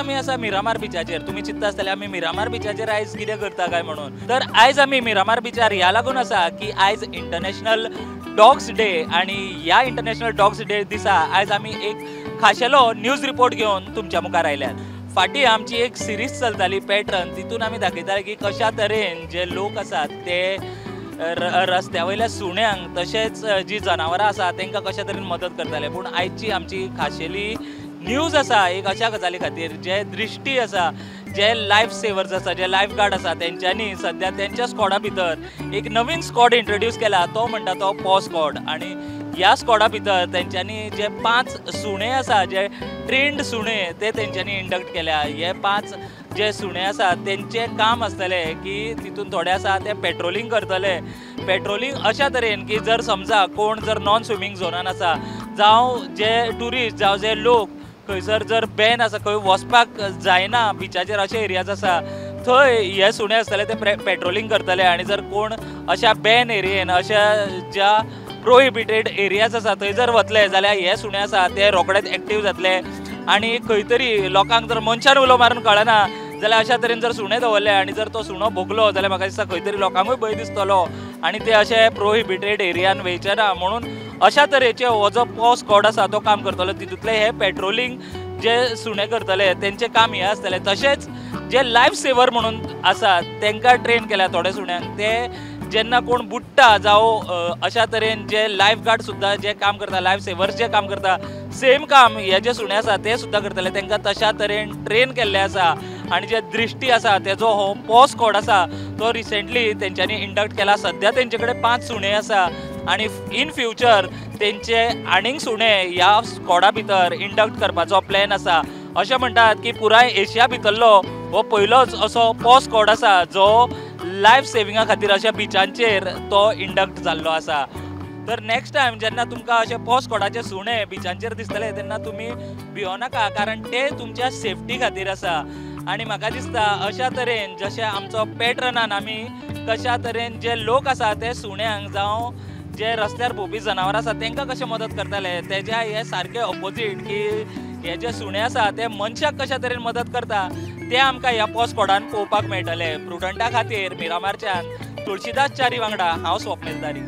आमी आसा मिरामार बिचाचेर. तुमी चिंतता आसतले आमी मिरामार बिचाचेर आयज कितें करता काय म्हणून. तर आयज आमी मिरामार बिचार ह्या लागून आसा की आयज इंटरनॅशनल डॉग्स डे आनी ह्या इंटरनॅशनल डॉग्स डे दिसा आयज आमी एक खाशेलो न्यूज रिपोर्ट घेवन तुमच्या मुखार आयल्यात. फाटीं आमची एक सिरीज चलताली पॅटर्न, तितून आमी दाखयताले की कशा तरेन जे लोक आसात ते रस्त्या वयल्या सुण्यांक तशेंच जी जनावरां आसा तांकां कशा तरेन मदत करताले. पूण आयची आमची खाशेली न्यूज आसा एक अशा गजाली खातीर जे दृश्टी आसा, जे लायफ सेवर्स आसा, जे लायफ गार्ड आसा तेंच्यांनी सद्या तेंच्या स्कॉडा भितर एक नवीन स्कॉड इंट्रोड्यूस केला, तो म्हणटा तो पॉ स्कॉड. आनी ह्या स्कॉडा भितर तेंच्यांनी जे 5 सुणे आसा, जे ट्रेंड सुणे ते तेंच्यांनी इंडक्ट केल्या. हे 5 जे सुणे आसा तेंचें काम आसतलें की तितून थोडे आसा ते पेट्रोलिंग करतले. पेट्रोलिंग अशा तरेन की जर समजा कोण जर नॉन स्विमींग झोनान आसा, जावं जे ट्युरिस्ट जावं जे लोक खंयसर जर बॅन आसा, खंय वचपाक जायना बिचाचेर अशे एरियाज आसा थंय हे सुणे आसतले ते पेट्रोलिंग करतले. आनी जर कोण अशा बॅन एरियेन, अशा ज्या प्रोहिबिटेड एरियाज आसा थंय जर वतले जाल्यार हे सुणे आसा ते रोखडेच एक्टीव जातले. आनी खंय तरी लोकांक जर मनशान उलो मारून कळना जाल्यार अशा तरेन जर सुणे दवरले आनी जर तो सुणो भोगलो जाल्यार म्हाका दिसता खंय तरी लोकांकूय भंय दिसतलो आनी ते अशे प्रोहिबिटेड एरियान वयचे ना. म्हणून अशा तरेचे हो जो पॉ स्कॉड आसा तो काम करतलो. तितूंतले हे पेट्रोलिंग जे सुणे करतले तेंचें काम हें आसतलें. तशेंच जे लायफ सेवर म्हणून आसा तांकां ट्रेन केल्या थोड्या सुण्यांक, ते जेन्ना कोण बुडटा जावं अशा तरेन जे लायफ गार्ड सुद्दां जे काम करता, लायफ सेवर्स जे काम करता, सेम काम हे जे सुणे आसा ते सुद्दां करतले. तांकां तशा तरेन ट्रेन केल्लें आसा. आनी जे दृश्टी आसा तेजो हो पॉ स्कॉड आसा तो रिसेंटली तेंच्यांनी इंडक्ट केला. सद्या तेंचे कडेन 5 सुणे आसा आनी इन फ्युचर तेंचे आनीक सुणे ह्या स्कॉडा भितर इंडक्ट करपाचो प्लॅन आसा. अशें म्हणटात की पुराय एशिया भितरलो हो पयलोच असो पॉ स्कॉड आसा जो लायफ सेविंगा खातीर अशा बिचांचेर तो इंडक्ट जाल्लो आसा. तर नेक्स्ट टायम जेन्ना तुमकां अशे पॉ स्कॉडाचे सुणे बिचांचेर दिसतले तेन्ना तुमी भियोनाका, कारण ते तुमच्या सेफ्टी खातीर आसा. आनी म्हाका दिसता अशा तरेन जशें आमचो पॅटर्नान आमी कशा तरेन जे लोक आसा ते सुण्यांक जावं जे रस्त्यार भोंवपी जनावरां आसा तांकां कशें मदत करताले तेज्या हे सारकें ऑपोजीट की हे जे सुणे आसा ते मनशाक कशा तरेन मदत करता ते आमकां ह्या पॉ स्कॉडान पळोवपाक मेळटलें. प्रुडंटा खातीर मिरामारच्यान तुळशीदास च्यारी वांगडा हांव स्वप्नील तारी.